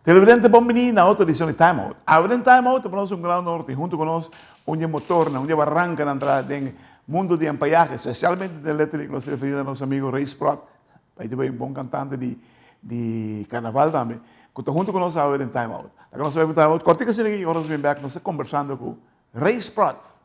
Televidente bon bini na otro edicion di Time Out. Awe den Time Out ta nos un gran honor tin hunto cu nos un di e motornan, un di e barrancanan tra den mundo di empayahe, especialmente den Little League. Nos ta referi na nos amigo Ray Sprott, by the way un bon cantante di di carnaval tambe, cu ta hunto cu nos awe den Time Out. Laga nos bai pa Time Out cortico asina aki, ora nos bin bek nos ta conversando cu Ray Sprott.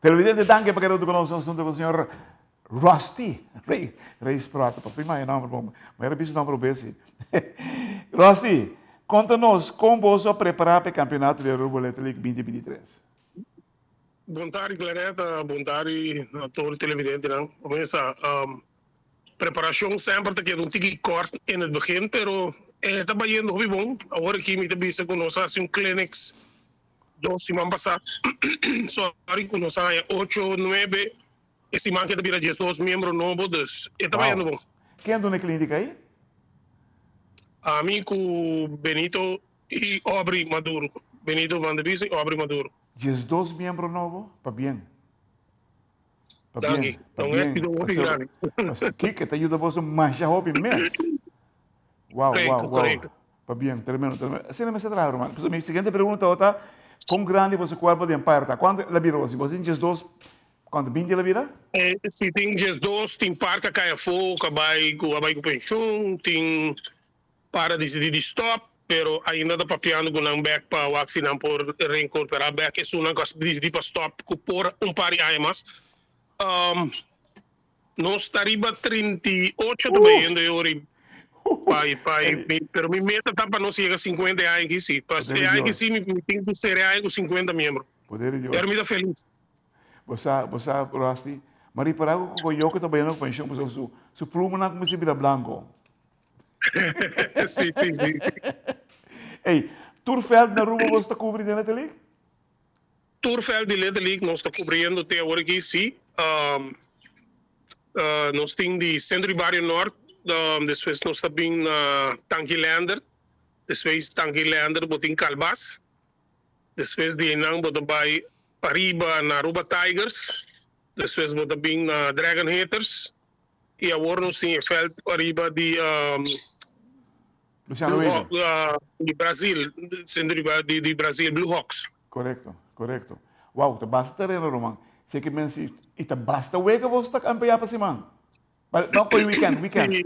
Televidente danki pa keda ku nos asunto ku señor Rusty Rey Rey Sprott por fin maya nomber bon maya repisi nomber un bes si Rusty konta nos kon boso a prepara pa e kampeonato di Aruba Little League binti binti tres. Bon tardi Claretta, bon tardi na tur televidentenan. Mesa Preparacion semper ta keda un tiki kort in het begin, pero e ta bayendo hopi bon. Awor aki mi ta bisa ku nos a hasi un clinics dos siman pasá, sorry, ku nos a haña ocho, nuebe, e siman ke ta bira diesdos miembro nobo, dus e ta bayendo bon. Ken a duna e clinic ei? Ami ku Benito i Aubrey Maduro, Benito van de Bies i Aubrey Maduro. Diesdos miembro nobo? Pabien. Danki. Pa bien, pa bien. Pasobra kiko ta yuda boso masha hopi mes. Wow, wow, wow. Pa bien, tremendo, tremendo. Asina mester traha, ruman. Pasobra mi siguiente pregunta tabata, kon grandi boso kuerpo di Empire ta? Kuantu el a bira boso? Boso tin diesdos, kuantu, binti el a bira? Si, tin diesdos, tin par ku a kai afó, ku a bai ku a bai ku penshun, tin par a disidí di stòp, pero ainda ta papiando ku nan bèk pa wak si nan por reinkorporá bèk esunnan ku a disidí pa stòp ku por un par di aña mas. Nos ta riba 38 ta bayendo e ora pai pai pero mi meta ta pa nos yega 50 e aña aki si. Pa e aña aki si mi tin ku sera e aña ku 50 miembro. Pero mi ta felis. Bo sa, bo sa, Rusty, m'a ripará ku Koyoke ta bayendo ku penshon pasobra su su plumanan a kuminsá bira blanko. Sí, sí, sí. Ey, tur veld na Aruba boso ta cubri den Little League? Tur veld di Little League nos ta cubriendo te awor aki, sí. Um, uh, nos tin di Centro di Barrio Noord, um, despues nos ta bin na Tanki Leendert, despues Tanki Leendert bo tin Calbas, despues di einan bo ta bay pariba na Aruba Tigers, despues bo ta bin na Dragon Hitters, Y awor nos tin e veld ariba di Luciano Blue Wever. Hawk, di Brazil, centro di, di Brazil, Blue Hawks. Correcto, correcto. Wow, ta basta tereno ruman. Si ke men si, y ta basta wega boso ta campea pa siman. Ba, ba koy weekend, weekend. Sí.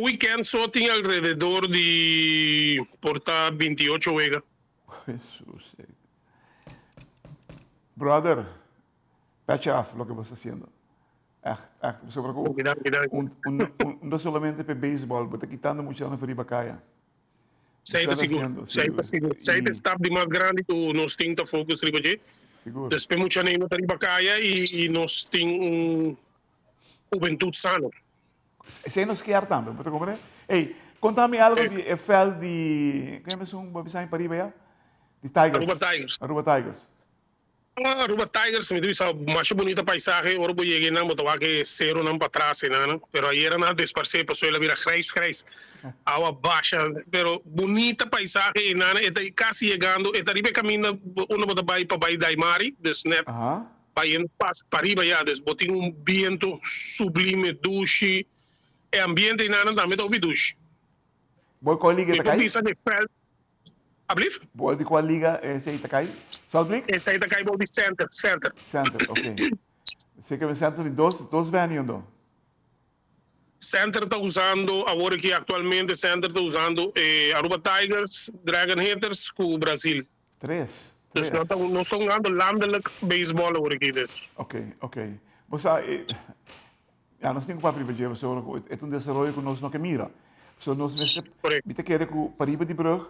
Weekend so tin alrededor di por ta 28 wega. Jesus. Brother, Petje af loke bo sta haciendo. Echt, echt. Pasobra ku Danki, danki, danki. un, un, un, no solamente pe baseball, bo ta kitando muchanan for riba kaya. Sei ta Bo sta sigur, haciendo, sei ta sigur. Sei ta I, stap di mas grandi ku nos tin ta focus riba dje. sigur. Despues pe muchanan no ta riba kaya i, i nos tin un hubentud sano. Esei nos kier tambe, bo ta comprende? Ey, conta mi algo di e veld di, ken es un bo bisa mi pariba ya? Di Tigers. Aruba Tigers. Aruba Tigers. Aruba Tigers, mi ta bisa masha bunita paisahe, ora bo yega einan bo ta wak e seronan patras einan, pero ayera nan a desparse pasobra el a bira grijs grijs, awa basha, pero bunita paisahe einan, e ta casi yegando, e ta riba e caminda unda bo ta bay pa bay Daimari, dus net bayendo pas pariba ya, dus bo tin un biento sublime dushi, e ambiente einan tambe ta hopi dushi. Bo cual liga e ta Mi por cay? bisa di veld. Ablief? Bou di cual liga esey ta cay? Salt League? Esey ta cay bou di Center, Center. Center, ok. Esey ke Center tin dos, dos venue ando. Center ta usando, awor aki actualmente Center ta usando Aruba Tigers, Dragon Hitters cu Brazil. Tres, Dus tres. nos ta, nos ta hungando landelijk baseball awor aki dus. Ok, ok. Bo sa, e, ya nos tin ku papia riba dje pasobra ku e ta un desaroyo ku nos no ke mira. So nos mester, Correcto. mi ta kere ku pariba di brug,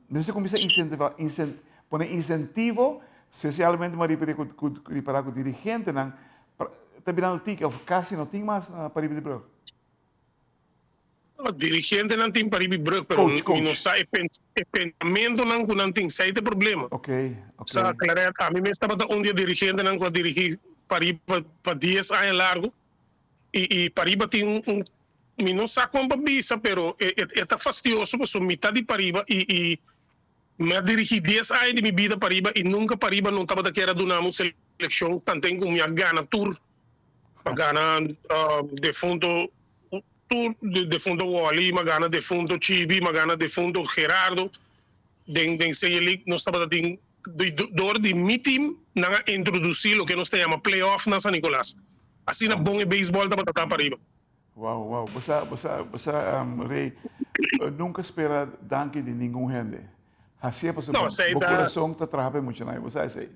mester kuminsá insentivá, insen, pone insentivo, spesialmente mi a ripití ku, ku ripará ku dirigentenan ta birando tiki òf kasi no tin mas na pariba di brug. Dirigentenan tin pariba di brug, pero Coach, mi no coach. sa e pens, e pensamentonan ku nan tin, esei ta e problema. Ok, ok. Sa, Claret, ami mes tabata un di e dirigentenan ku a dirigí pariba pa dies aña largu, i i pariba tin un un, mi no sa kon pa bisa, pero e e e ta fastioso pasobra mi ta di pariba i i mi a dirigí dies aña di mi bida pariba i nunka pariba no tabata kier a duna mi un selekshon tanten ku mi a gana tur, a gana defunto Tur defunto Wally, m'a gana defunto Chibi, m'a gana defunto Gerardo. Den den Senior League nos tabata tin dor di mi team nan a introduci loke nos ta yama play-off na San Nicolas. Asina bon e baseball tabata ta pariba. Wow, wow. Bo sa, bo sa, bo sa, Rey, nunca spera danki di ningun hende. Hacié pasobra No, esei bo ta. corazon ta traha pa e muchanan, bo sa esei.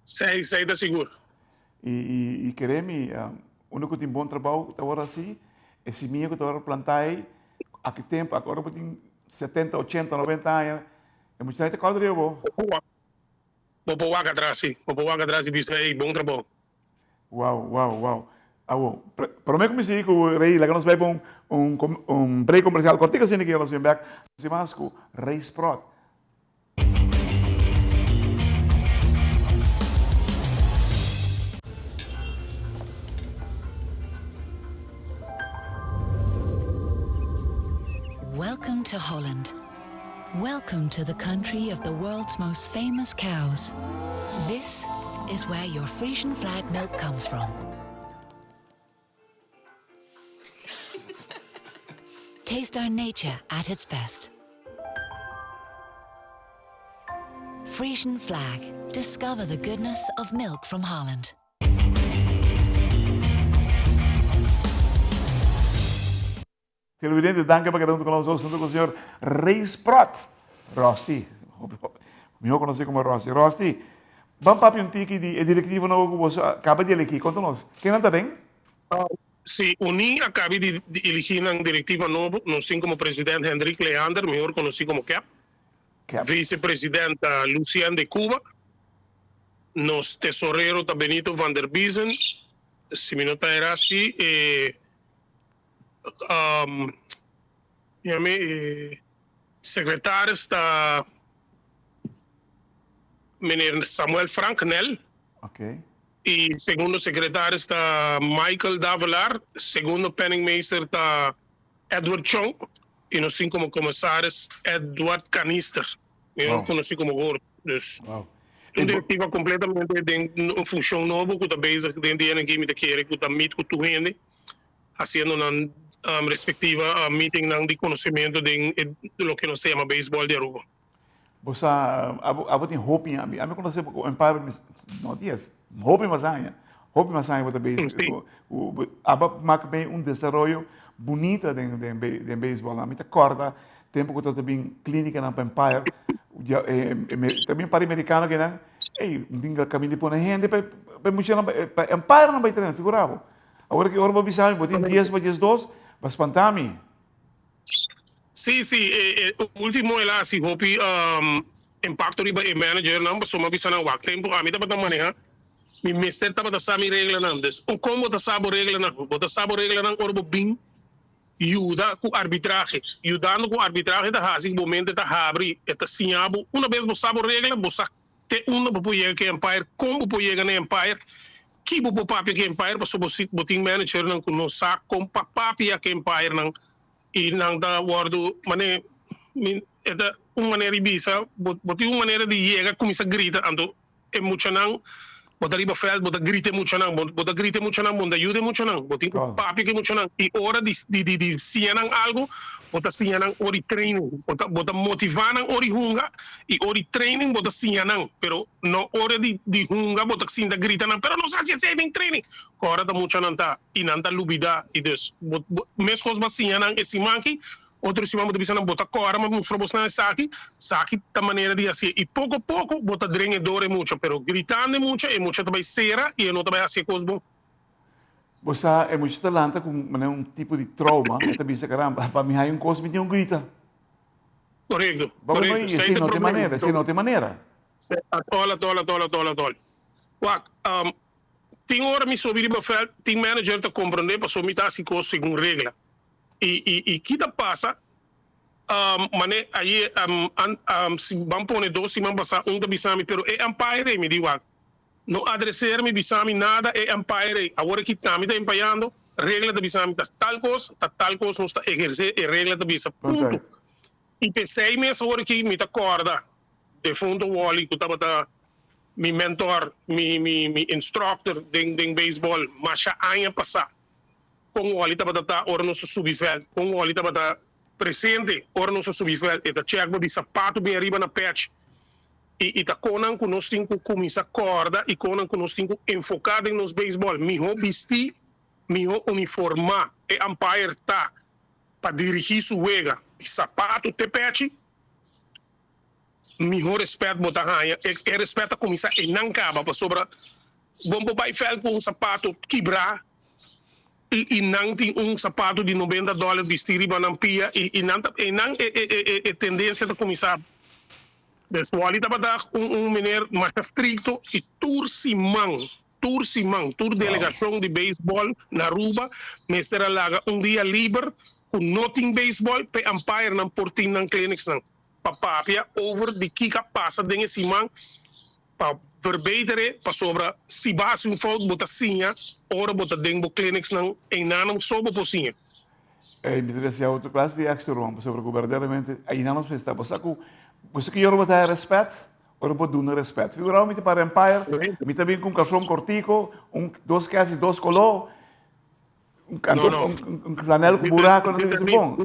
Esei, esei ta sigur. I, i, i kere mi, unda ku tin bon trabou ta wòrdu hasi, e simia ku ta wòrdu plantá ei, aki tempu, aki ora bo tin setenta, ochenta, noventa aña, e muchanan ei ta kòrda riba bo. Bo por wak atras, si. Bo por wak atras i bisa, Ey, bon trabou. Wow, wow, wow. Awo, promé ku mi sigui ku Rey, laga nos bai pa un, un, un break komersial kòrtiku asina ke nos bin bèk. Hasi mas ku Rey Sprott. Welcome to Holland. Welcome to the country of the world's most famous cows. This is where your Frisian flag milk comes from. Taste our nature at its best. Frisian flag. Discover the goodness of milk from Holland. Televidente, danki pa keda huntu ku nos huntu ku señor Ray Sprott. Rusty, mihó konosí komo Rusty. Rusty, ban papia un tiki di e direktivo nobo ku boso a kaba di elegí. Konta nos, kennan ta den? Si, Uní a kabi di eligí nan direktiva nobo. Nos tin komo president Hendrik Leander, mihor konosí komo Kep. Kep. Vise president ta Lucien de Cuba. Nos tesorero ta Benito van der Biezen. Si mi no ta erá, si e. Yami e secretaris ta meneer Samuel Frank Nel. Okay. Y segundo secretaris ta Michael Davelaar, segundo penningmeester ta Edward Chong y nos tin como commissaris Edward Kanister, mihor Wow. conoci como Gordo. Dus Wow. un directiva completamente den un funcion nobo cu ta bezig den dia aki mi ta kere cu ta meet cu tur hende. Haciendo nan respectiva meetingnan di conocimiento den e loke nos ta yama baseball di Aruba. Bo sa, abo, abo tin hopi, ami, ami conoce bo cu un par, no dies, hopi mas aña, hopi mas aña bo ta bezig. Sí. Cu, cu, abo maak bay un desaroyo bunita den, den, den baseball. Ami ta corda tempo cu ta bin clinicanan pa Empire, ya, eh, ta bin un par di americano kinan, ey, tin caminda di pone hende pa, pa muchanan, pa Empire nan bay traina, figura bo. Awor ki ora bo bisa mi bo tin dies pa 12, bo a spanta mi. Sí, sí, e e ultimo el a hasi hopi impacto riba e managernan pasobra mi a bisa nan wak tempo ami tabata maneha. Mi mester tabata sa mi reglanan. Dus un kon bo ta sa bo reglanan? Bo ta sa bo reglanan ora bo bin yuda ku arbitrahe. Yudando ku arbitrahe ta hasi ku bo mente ta habri, e ta siña bo. Una bes bo sa bo regla, bo sa te unda bo por yega ku e umpire, kon bo por yega na e umpire, ki bo por papia ku e umpire, pasobra bo si bo tin managernan ku no sa kon pa papia ku e umpirenan i nan ta wòrdu manera mi e ta un manera di bisa bo bo tin un manera di yega kuminsá grita anto E muchanan, bo ta riba veld, bo ta grita e muchanan, bo bo ta grita e muchanan, bo no ta yuda e muchanan, bo tin ku papia ku e muchanan. I ora di di di di siña nan algu, bo ta siña nan ora di training, bo ta bo ta motivá nan ora di hunga i ora di training bo ta siña nan, pero no ora di di hunga bo ta sinta grita nan, pero nos hasi esei den training. Ku ora ta muchanan ta i nan ta lubidá i dus bo bo meskos bo a siña nan e siman aki, Otro siman bo ta bisa nan, Bo ta kòrda ma mustra bosnan esaki? Esaki ta manera di hasié. I poko poko bo ta dren e dor e mucha, pero gritando e mucha, e mucha ta bai sera i e no ta bai hasi e kos bon. Bo sa, e mucha ta lanta ku manera un tipo di trauma, e ta bisa, Karamba, pa mi haña un kos mi tin ku grita. Korekto, Bo korekto. no, Esei esei ta e no ta e problema. manera, esei no ta e manera. Atòl, atòl, atòl, atòl, atòl. Wak, tin ora mi subi riba vèlt, tin manager ta komprondé pasobra mi ta hasi kos segun regla. I i i ki ta pasa? Mane aye si ban pone dos siman pasa un ta bisa mi pero e umpire ei mi di wak no adreser mi bisa mi nada e umpire ei awor aki ami ta empayando regla ta bisa mi ta tal kos ta tal kos nos ta eherse e regla ta bisa punto i p'esei mes awor aki mi ta kòrda defunto Wally ku tabata mi mentor mi mi mi instructor den den beisbòl masha aña pasa. Kon Wally tabata ta ora nos a subi vèlt? Kon Wally tabata presente ora nos a subi vèlt? E ta chèk bo di sapatu bin ariba na pèch. I i ta konnan ku nos tin ku kuminsá kòrda i konnan ku nos tin ku enfoká den nos beisbòl. Mihó bistí, mihó uniformá e umpire ta pa dirigí su wega di sapatu te pèchi, mihó rèspèt bo ta haña. E e rèspèt ta kuminsá einan kaba pasobra bo no por bai vèlt ku un sapatu kibrá. I nan tin un sapato di nobenta dòler bisti riba nan pia i i nan ta einan e e e e tendensia ta kuminsá. Des Wally tabata un un meneer masha strikto i tur siman tur siman tur delegashon di beisbòl na Aruba mester a laga un dia liber ku no tin beisbòl p'e umpirenan por tin nan clinicsnan pa papia over di kiko a pasa den e siman Pa verbetere, pasobra si bo hasi un fout bo ta siña ora bo ta den bo clinicsnan einan so bo por siña. Ey, mi ta desea otro clase di extra ruman, pasobra cu berdaderamente einan nos mester ta. Bo sa cu bo sa cu yora bo ta haya respet, ora bo duna respet. Figurao mi ta para Empire, mi ta bin cu un calzon cortico, un dos kesi dos color, un No, no. un flanel cu buraco, nan ta bisa bon.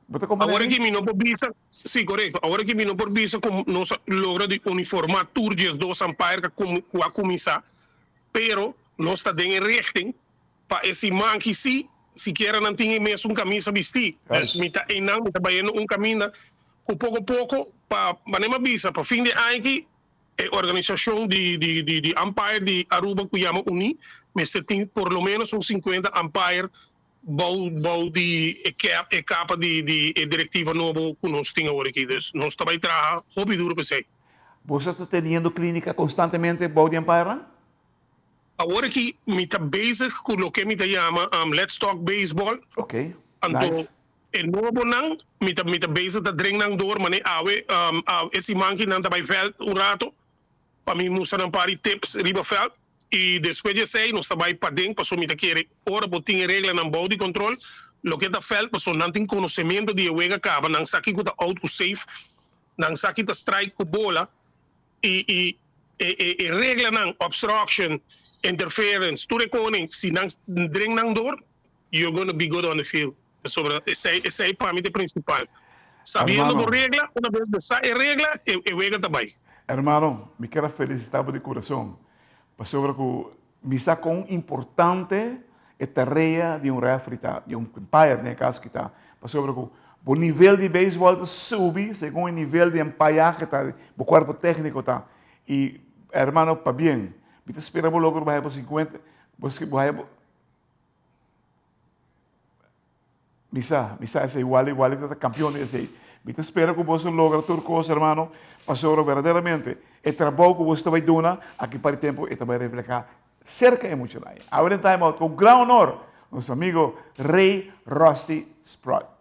Bo ta comprende Awor aki mi no por bisa, sí, korekto. Awor aki mi no por bisa ku nos a logra di uniformá tur diesdos umpire ku a ku a kuminsá, pero nos ta den e richting pa e siman aki sí, sikiera nan tin e mesun kamisa bistí. Dus mi ta einan, mi ta bayendo un kaminda ku poko poko pa, manera mi a bisa, pa fin di aña aki e organisashon di di di di umpire di Aruba ku yama uní mester tin por lo ménos un sinkuenta umpire Bou bou di e kep e kapa di di e direktiva nobo ku nos tin awor aki. Dus nos ta bai traha hopi duro p'esei. Boso ta teniendo klinika konstantemente bou di Empire-nan? Awor aki mi ta bezig ku loke mi ta yama Let's Talk Baseball. Ok, Anto nice. e nobonan mi ta mi ta bezig ta dren nan door manera awe e siman aki nan ta bai vèlt un rato pa mi mustra nan par di tips riba vèlt. I despues di esei nos ta bai paden pasobra mi ta kere ora bo tin e reglanan bou di kontrol loke ta fèlt pasobra nan tin konosementu di e wega kaba nan sa kiko ta out ku safe nan sa ki ta strike ku bola i i e e e reglanan obstruction interference tur e koning si nan dren nan door you're gonna be good on the field pasobra esei esei pa mi ta e prinsipal sabiendo bo Hermano. regla una bes bo sa e regla e e wega ta bai. Hermano, mi kier a felicita bo di curason, pasobra cu mi sa con importante e tarea di un referee ta, di un umpire den e caso aki ta, pasobra cu bo nivel di baseball ta subi segun e nivel di empayahe ta, bo cuerpo tecnico ta. Y hermano, pabien, mi ta spera bo logra bo haya bo cincuenta, bo haya bo. Mi sa, mi sa esei, Wally, Wally ta ta campeon di esei. Mi ta spera cu boso logra tur cos, hermano, pasobra verdaderamente. E trabou ku boso ta bai duna aki par di tempu e ta bai reflehá serka e muchanan. Awe den Time Out ku gran honor nos amigo Ray Rusty Sprott.